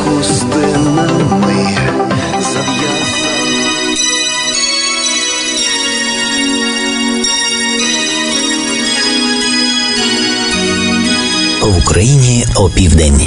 Хустинами В Україні опівдень.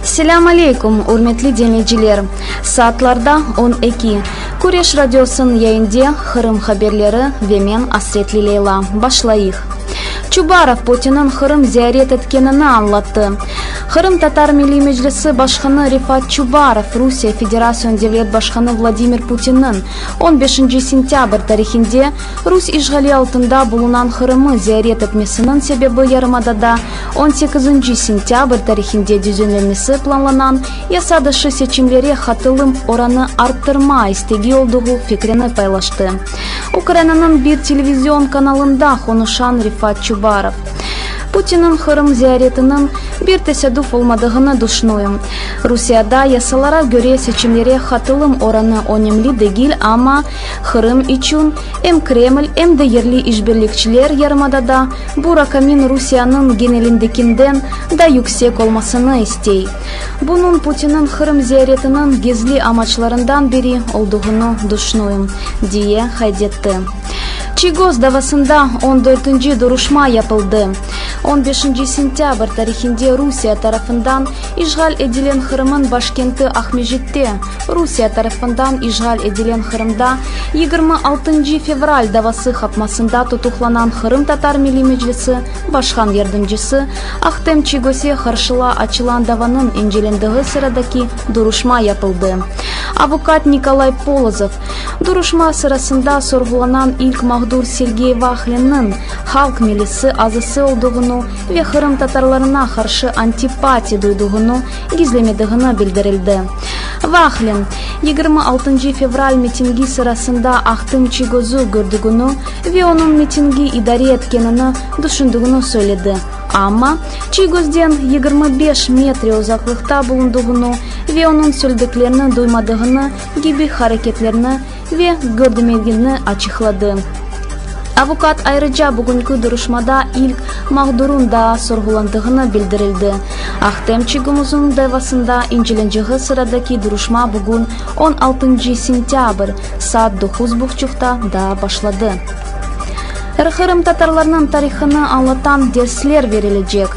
Selâm aleykum, ürmetli diñleyiciler! Saatlarda 12. Küreş radiosınıñ yayında Qırım haberleri ve men Asretli Leyla. Başlayıq. Çubarov Putinniñ Qırım ziyaret etkenini añlattı. Qırımtatar Milliy Meclisi başqanı Refat Çubarov Rusiye Federasyon devlet başqanı Vladimir Putinniñ on beşinci sentâbr tarihinde rus işğali altında bulunan Qırımı ziyaret etmesiniñ sebebi yarımadada on sekizinci sentâbr tarihinde düzenlenmesi planlanan yasa dışı seçimlere qatılım oranı arttırma istegi olduğu fikrini paylaştı. Ukrainanıñ bir televizion kanalında qonuşan Refat Çubarov, Putinniñ Qırım ziyaretiniñ bir tesadüf olmadığını düşünüyim. Rusiyada yasalara köre seçimlere qatılım oranı önemli degil, amma Qırım içün em Kreml, em de yerli işbirlikçiler yarımadada bu raqamın Rusiyeniñ genelindekinden da yüksek olmasını istey. Bunıñ Putinniñ Qırım ziyaretiniñ gizli amaçlarından biri olduğını düşünüyim, diye qayd etti. Çiygoz davasında on dörtünci duruşma yapıldı. On beşinci sentâbr tarihinde Rusiye tarafından işğal edilen Qırımıñ başkenti Aqmescitte Rusiye tarafından işğal edilen Qırımda 26 fevral davası qapmasında tutuqlanan Qırımtatar Milliy Meclisi başqan yardımcısı Ahtem Çiygozge qarşıla açılan davanıñ incelendiği sıradaki duruşma yapıldı. Avukat Nikolay Polozov, duruşma sırasında sorğulanan ilk mağdur Sergey Vahlinniñ halq milisi azası olduğunu ve qırımtatarlarına qarşı antipatiya duyduğunu gizlemediğini bildirildi. Vahlin, 26 fevral mitingi sırasında Ahtem Çiygozı kördügini ve onıñ mitingi idare etkenini düşündüğini söyledi, amma Çiygozden 25 metre uzaqlıqta bulunduğını ve onıñ söylediklerini duymadığını kibi hareketlerini ve körmediğini açıqladı. Avukat ayrıca bugünki duruşmada ilk mağdurın daa sorğulandığını bildirildi. Ahtem Çiygozıñ davasında inceleneceği sıradaki duruşma bugün, on altıncı sentâbr, saat doquz buçuqta daa başladı. Qırımtatarlarnıñ tarihını añlatan dersler verilecek.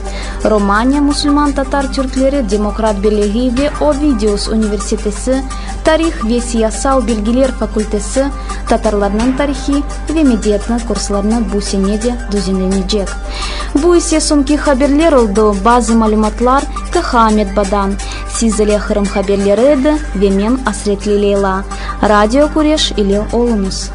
Romaniya musulman tatar türkleri demokrat birliği ve Ovidius universitesi tarih ve siyasal bilgiler fakültesi tatarlarnıñ tarihi ve medeniyeti kurslarını bu sene de düzenlenecek. Bu ise soñki haberler oldı, bazı malümatlar KHA metbadan. Siz ile Qırım haberleri edi ve men Asretli Leyla. Radio Küreş ile oluñız.